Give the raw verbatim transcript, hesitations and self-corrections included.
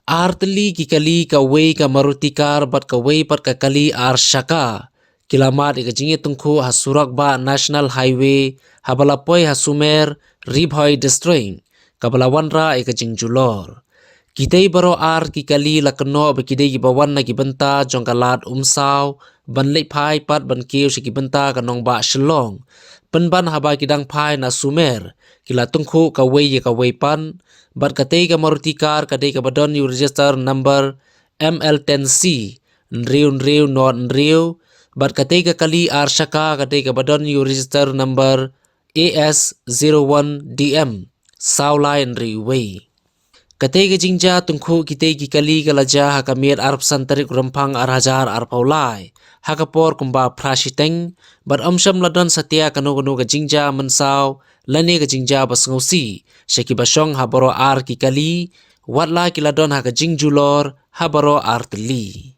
Ar tylli ki kali, kawei ka Maruti car bad kawei pat ka kali ar shaka, ki la mad ïa ka jingïatyngkhuh ha surok bah National Highway haba la poi ha Sumer, Ri Bhoi District, kaba la wanrah ïa ka jingjulor. Kitei baroh ar ki kali la kynnoh ba ki dei kiba wan na ki bynta jong ka lad Umsaw ban leit phai pat ban kiew sha ki bynta ka nongbah Shillong. Pynban haba ki dang phai na Sumer, ki la tyngkhuh kawei ïa kawei pat, bad katei ka Maruti car ka dei kaba don ïa u register number M L ten C hynriew hynriew not hynriew, bad katei ka kali ar shaka ka dei kaba don ïa u register number A S zero one D M saw lai hynriew wei. Katei ka jingjia tyngkhuh kitei ki kali ka la jia ha ka miet arphew san tarik Rymphang ar hajar arphew lai, ha ka por kumba phra shiteng, bad ym shym la don satia kano kano ka jingjia mynsaw lane ka jingjia ba sngewsih sha kiba shong ha baroh ar ki kali, wat la ki la don ha ka jingjulor ha baroh ar tylli.